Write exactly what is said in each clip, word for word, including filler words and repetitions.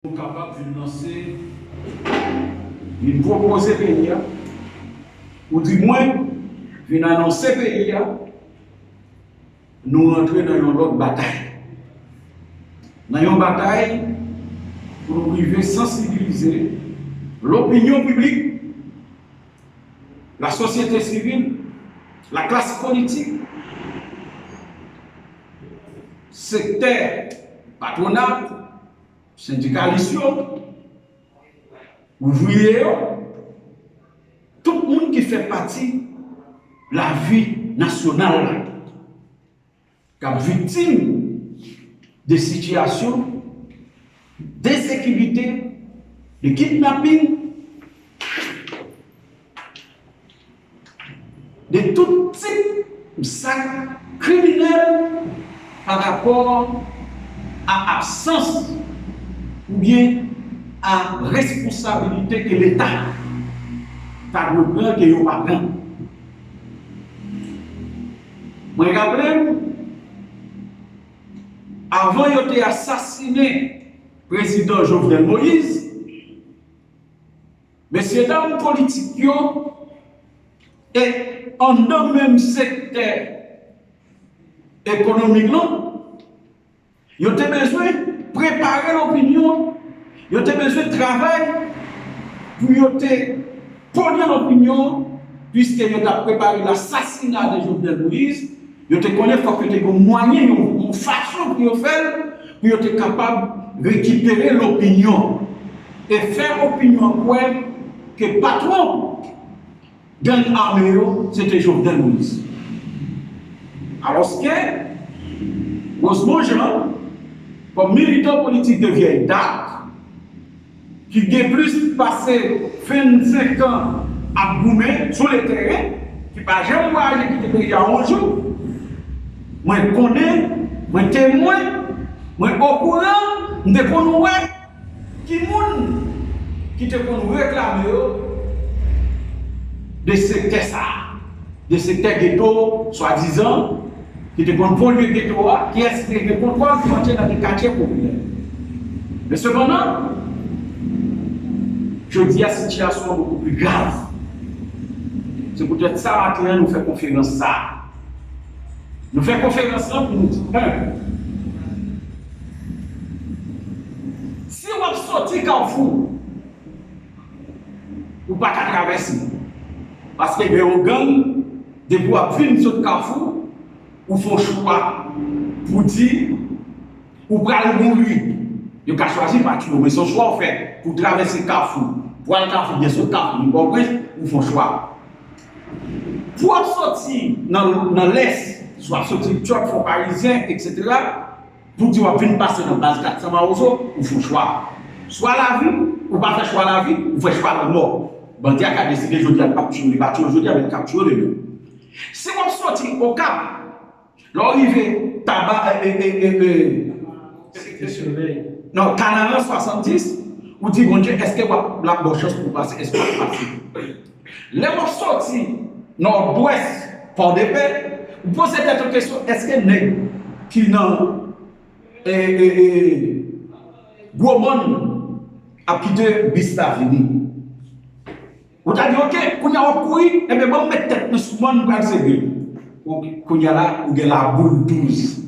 Nou kapab vin lanse, vin pwopoze peyi a, oudimwen vin anonse peyi a, nou rantre nan yon lòt batay. Nan yon batay pou nou rive sansibilize lopinyon piblik, lasosyete sivil, laklas politik, sektè patwonal, sendikalis yo, ouvriye yo, tout moun ki fè pati lavi nasyonal la, k ap viktim de sitiyasyon de sekirite, de kidnaping, de tout tip zak kriminèl pa rapò a absans oubyen a responsabilite ke Leta ta dwe pran, ke yo pa pran. Mwen raple m, avan yo te asasinen prezidan Jovenel Moïse, mesyedam politik yo e anndan menm sektè ekonomik lan, yo te bezwen prepare lopinyon, yo te bezwen travay pou yo te ponyen lopinyon, piske yo t ap prepare lasasina de Jovenel Moïse, yo te konnen fòk yo te gen mwayen, yon, yon fason pou yo fè l, pou yo te kapab rekipere lopinyon e fè opinyon an kwè ke patwon gang ame yo, se te Jovenel Moïse. Alòske, Rosemond Jean, kòm militan politik de vyèy dat, ki gen plis pase vennsenk an ap goumen sou le teren, ki pa janm vwayaje kite peyi a yon jou, mwen konnen, mwen temwen, mwen okouran, m te konn wè ki moun ki te konn reklame yo de sektè sa a, de sektè geto, swadizan, ki te konn polye geto a, kiyès ki te gen kontwòl ki manje nan de katye popilè. Men sepandan, jodi a, sitiyasyon an bokou pli grav. Se poutèt sa, maten an, nou fè konferans sa a. Nou fè konferans lan pou nou di, en, si w ap soti Kafou, ou pa ka travèse. Paske gen yon gang, depi w ap vin sot Kafou, ou fè yon chwa pou di ou pral mouri. Yo ka chwazi pa tiye w, men se yon chwa w fè pou travèse Kafou, pou al Kafou, byen sot Kafou, vin Pòtoprens, ou fè yon chwa. Pou w ap soti nan, nan Lès, si w ap soti Djòk, Fon Parizyen, etsetera, pou di w ap vin pase nan baz kat san Mawozo, ou fè yon chwa. Swa lavi, ou pa fè chwa lavi, ou fè chwa lanmò. Bandi a ka deside jodi a l p ap tiye w, li pa tiye w jodi a, men li ka tiye w demen. Si w ap soti Okap, lè w rive Taba, e, e, e, e, e, Site Solèy, non, Kanaran swasanndis, ou di, Bondye, èske w ap, l ap ba w chans pou w pase, èske w ap pase? Lè w ap soti Nòdwès, Pòdepè, ou poze tèt ou kesyon, èske nèg ki nan, e, e, e, Gwomòn ap kite bis la vini? Ou ta di, oke, kounye a w ap kouri, enben, ban m met tèt mwen sou mòn, m pral serye. Ou, kounye a la, ou gen laboul douz.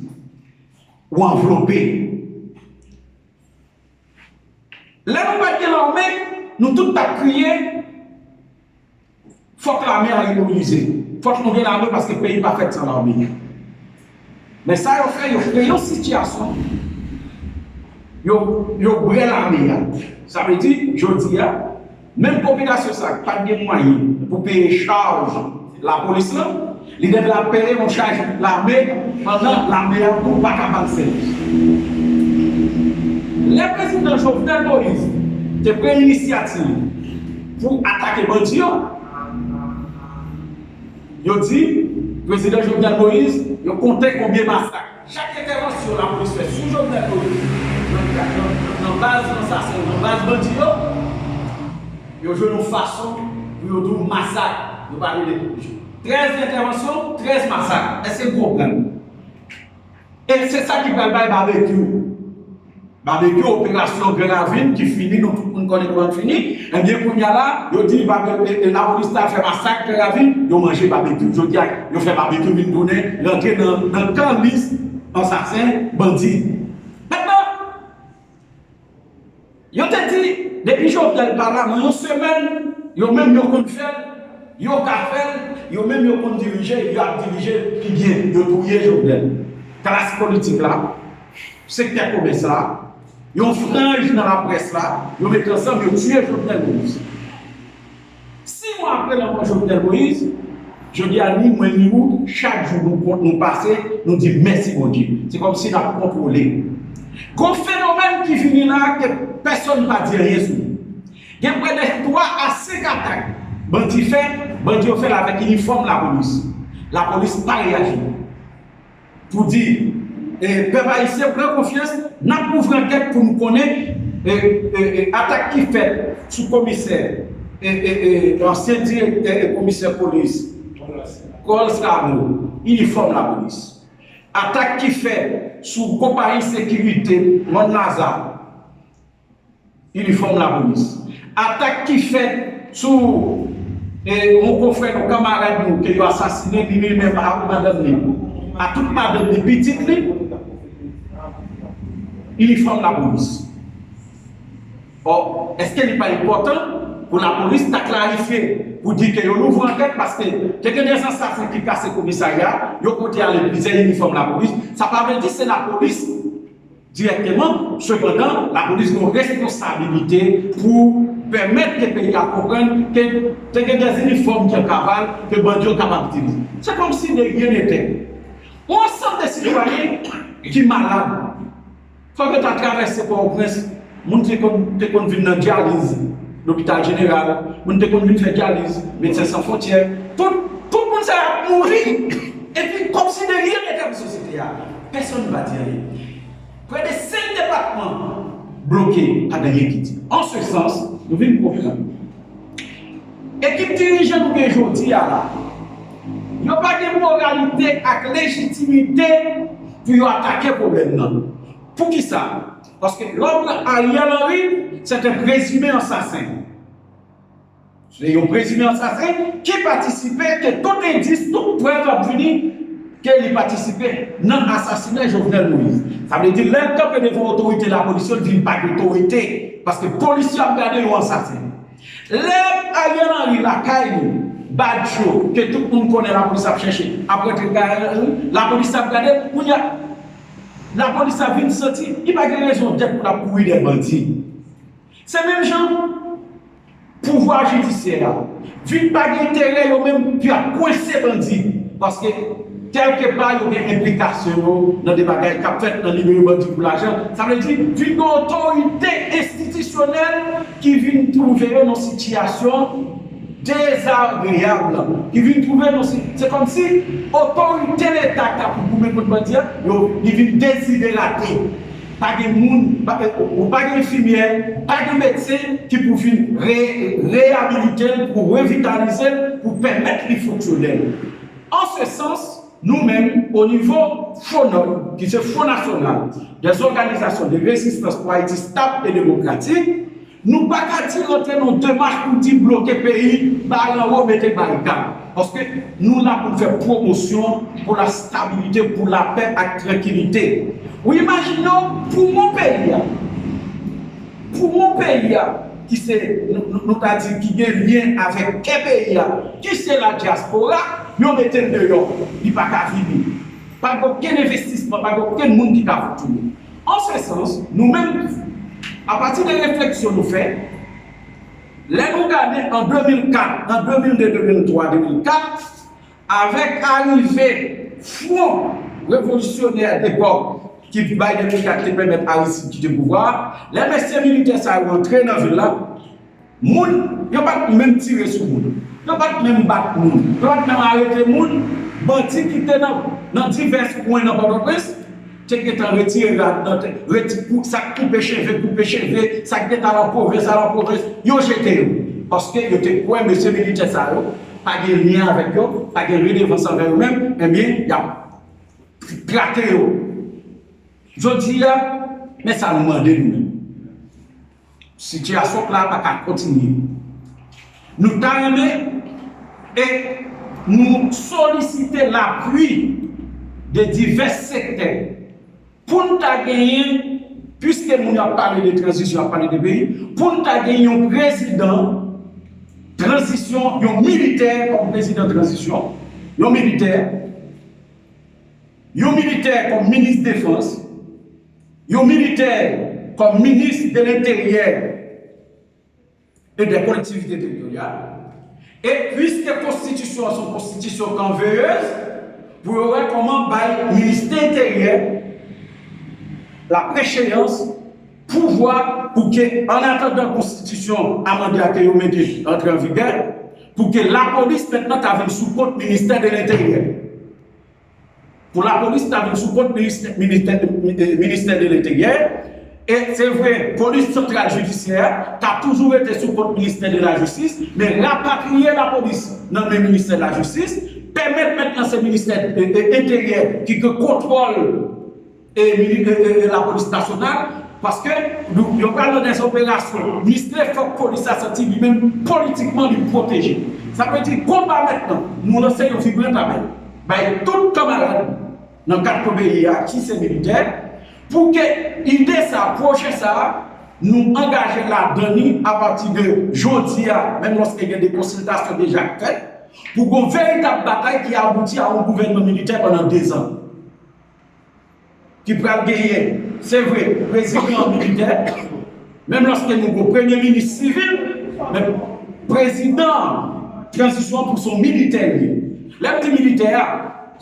Ou anvlope. Lè nou pa t gen lame, nou tout t ap kriye, fòk lame a remobilize. Fòk nou gen lame paske peyi pa fèt san lame. Men sa yo fè, yo kreye yon sitiyasyon, yo, yo bwè lame a. Sa vle di, jodi a, menm popilasyon sa a ki pa t gen mwayen pou peye chaj lapolis lan, li devle ap peye yon chaj lame pandan lame a tou pa ka ba l sèvis. Lè prezidan Jovenel Moïse te pran inisyativ pou atake bandi yo, yo di prezidan Jovenel Moïse, yo konte konbyen masak. Chak entèvansyon lapolis fè sou Jovenel Moïse, nan, nan, nan baz ansasen, nan baz bandi yo, yo jwenn yon fason pou yo di w masak, yo pale de trèz entèvansyon, trèz masak. Èske n konprann? E se sa ki pral bay babekyou. Babekyou, operasyon Gran Ravin ki fini, nou tout moun konnen kòman l fini. Ebyen, kounye a la, yo di babe-, e, e, lapolis ta fè masak Gran Ravin, yo manje babekyou. Jodi a, yo fè babekyou vin tounen rantre nan, nan kan lis ansasen, bandi. Mentnan, yo te di, depi Jovenel pa la, nan yon semèn, yo menm yo konn fè l, yo ka fè l, yo menm yo konn dirije, yo ap dirije l pi byen, yo touye Jovenel. Klas politik la, sektè komès la, yon franj nan laprès la, yo met ansanm, yo tiye Jovenel Moïse. Sis mwa apre lanmò Jovenel Moïse, jodi a ni mwen ni ou, chak jou nou kont nou pase, nou di mèsi Bondye. Se kòmsi n ap kontwole. Gon fenomèn ki vini la ke pèsonn pa di anyen sou li. Gen prè de twa a senk atak bandi fè, bandi yo fè l avèk inifòm lapolis. Lapolis pa reyaji. Pou di, e, pèp ayisyen pran konfyans, n ap ouvri ankèt pou nou konnen, e, e, e, atak ki fèt sou komisè, e, e, e, ansyen direktè e komisè polis, Coles Carnot, inifòm lapolis. Atak ki fèt sou konpayi sekirite Mòn Laza, inifòm lapolis. Atak ki fèt sou, e, yon konfrè nou, kanmarad nou, ke yo asasinen, li menm ak madanm li, a tout madanm li, pitit li, inifòm lapolis. Ò, èske li pa enpòtan pou lapolis ta klarifye, pou di ke yo louvri ankèt, paske te gen de ansasen ki kase komisarya, yo pote ale plizyè inifòm lapolis, sa pa vle di se lapolis dirèkteman, sepandan, lapolis gen yon responsabilite pou pèmèt ke peyi a konprann ke te gen de inifòm ki an kaval ke bandi yo kapab itilize. Se kòmsi de rien n'était. Yon ansanm de sitwayen ki malad, fòk yo ta travèse Pòtoprens, moun te konn, te konn vin nan dyaliz, lopital jeneral, moun te konn vin fè dyaliz, Medsen San Fwontyè, tout, tout moun sa yo ap mouri, epi kòmsi de rien n'était pou sosyete a. Pèsonn pa di anyen. Prè de senk depatman bloke, pa gen anyen ki di. An se sans, nou vin konprann. Ekip dirijan nou gen jodi a la, yo pa gen moralite ak lejitimite pou yo atake pwoblèm nan. Poukisa? Paske lè w pran Ariel Henry, se te prezime ansasen. Se yon prezime ansasen ki patisipe, ke tout endis, tout prèv ap vini ke li patisipe nan asasinen Jovenel Moïse. Sa vle di, lè l kanpe devan otorite lapolis yo, l vin pa gen otorite, paske polis yo ap gade yon ansasen. Lè Ariel Henry lakay li, badj yo, ke tout moun konnen lapolis ap chèche, ap rantre lakay Ariel Henry, lapolis ap gade, kounye a, lapolis ap vin santi, li pa gen rezon dèt pou l ap kouri dèyè bandi. Se menm jan pouvwa jidisyè a vin pa gen enterè yo menm pou y ap kwense bandi. Paske, kèlkepa, yo gen enplikasyon yo nan de bagay k ap fèt nan libere bandi pou lajan. Sa vle di, vin gen otorite enstitisyonèl ki vin twouve yo nan sitiyasyon dezagreyab, ki vin twouve nou si, se kòmsi otorite Leta k ta pou goumen kont bandi a, yo, li vin dezidrate. Pa gen moun, pa, ou pa gen enfimyè, pa gen medsen ki pou vin re-, reyabilite l, pou revitalize l, pou pèmèt li fonksyonèl. An se sans, nou menm, o nivo FONOD, ki se Fo Nasyonal dè Òganizasyon de Rezistans pou Ayiti Stab e Demokratik, nou pa ka di rantre nan demach pou di bloke peyi, bare anwo, mete barikad. Paske nou la pou n fè pwomosyon pou lastabilite, pou lapè ak trankilite. Ou imajine w, pou yon peyi a, pou yon peyi a, ki se, nou, nou, nou ta di, ki gen lyen avèk kè peyi a, ki se ladyaspora, yo mete l deyò, li pa ka vini. Pa gen okenn envestisman, pa gen okenn moun ki ka fonksyone. An se sans, nou menm, apati de refleksyon nou fè, lè nou gade an de mil kat, an de mil de, de mil twa, de mil kat, avèk arive Fwon Revolisyonè Depòk ki bay de mil kat te pèmèt Aristide kite pouvwa a, lè mesye militè sa yo antre nan vil la, moun, yo pa t menm tire sou moun. Yo pa t menm bat moun. Yo pa t menm arete moun. Bandi ki te nan, nan divès kwen nan Pòtoprens te gentan retire rad nan tèt, reti-, kou-, sa k koupe cheve, koupe cheve, sa k gentan al an pwovens, al an pwovens, yo jete yo. Paske yo te kwè mesye militè sa yo pa gen lyen avèk yo, pa gen redevans anvè yo menm, ebyen, y ap trate yo. Jodi a, Men sa nou mande nou menm. Sitiyasyon la pa ka kontinye. Nou ta renmen e nou solisite lapui de divès sektè pou n ta genyen, piske moun yo ap pale de tranzisyon, ap pale de peyi, pou n ta genyen yon prezidan tranzisyon, yon militè kòm prezidan tranzisyon, yon militè, yon militè kòm minis defans, yon militè kòm minis de lenteryè e dè kolektivite teritoryal. E piske konstitisyon an se yon konstitisyon kanveyez, pou yo wè kòman bay ministè enteryè la precheyans, pouvwa, pou ke, an atandan konstitisyon amande a ke yo mete antre an vigè, pou ke lapolis mentnan ta vin sou kont ministè de lenteryè. Pou lapolis ta vin sou kont ministè, ministè, ministè de lenteryè. E se vre, polis santral jidisyè ta toujou rete sou kont ministè de lajistis, men rapatriye lapolis nan men ministè de lajistis, pèmèt mentnan se ministè, e, e, enteryè ki gen kontwòl e, mini- e, e, e lapolis nasyonal, paske nou- yo pral nan dè operasyon. Misye fòk polis la santi li menm politikman li pwoteje. Sa vle di konba mentnan, nou lanse yon vibran apèl bay tout kanmarad nan kat peyi a ki se militè, pou ke ide sa, pwojè sa, nou angaje ladan li apati de jodi a, menm lòske gen de konsiltasyon deja k fèt, pou gon veritab batay ki abouti a yon gouvènman militè pandan dezan. Ki pral genyen, se vre, prezidan militè, menm lòske nou gon premye minis sivil, men prezidan tranzisyon an pou se yon militè li ye. Lè m di militè a,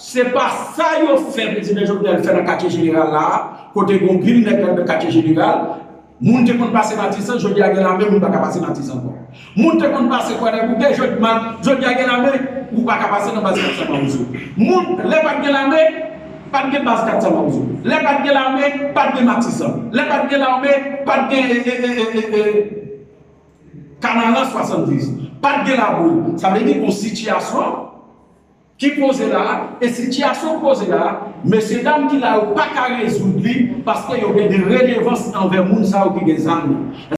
se pa sa yo fè prezidan Jovenel fè nan katye jeneral la a, kote gon pil nèg nan katye jeneral, moun te konn pase Matisan, jodi a gen lame, moun pa ka pase Matisan ankò. Moun te konn pase Kwadèboukè, jodi a gen lame, ou pa ka pase nan baz Kat San Mawozo. Moun, lè pa t gen lame, pa t gen baz Kat San Mawozo. Lè pa t gen lame, pa t gen Matisan. Lè pa t gen lame, pa t gen, e, e, e, e, e, e, Kanaran swasanndiz. Pa t gen Labouy. Sa vle di yon sitiyasyon ki poze la, e sitiyasyon poze la, mesye dam ki la yo pa ka rezoud li, paske yo gen de redevans anvè moun sa yo ki gen zam yo.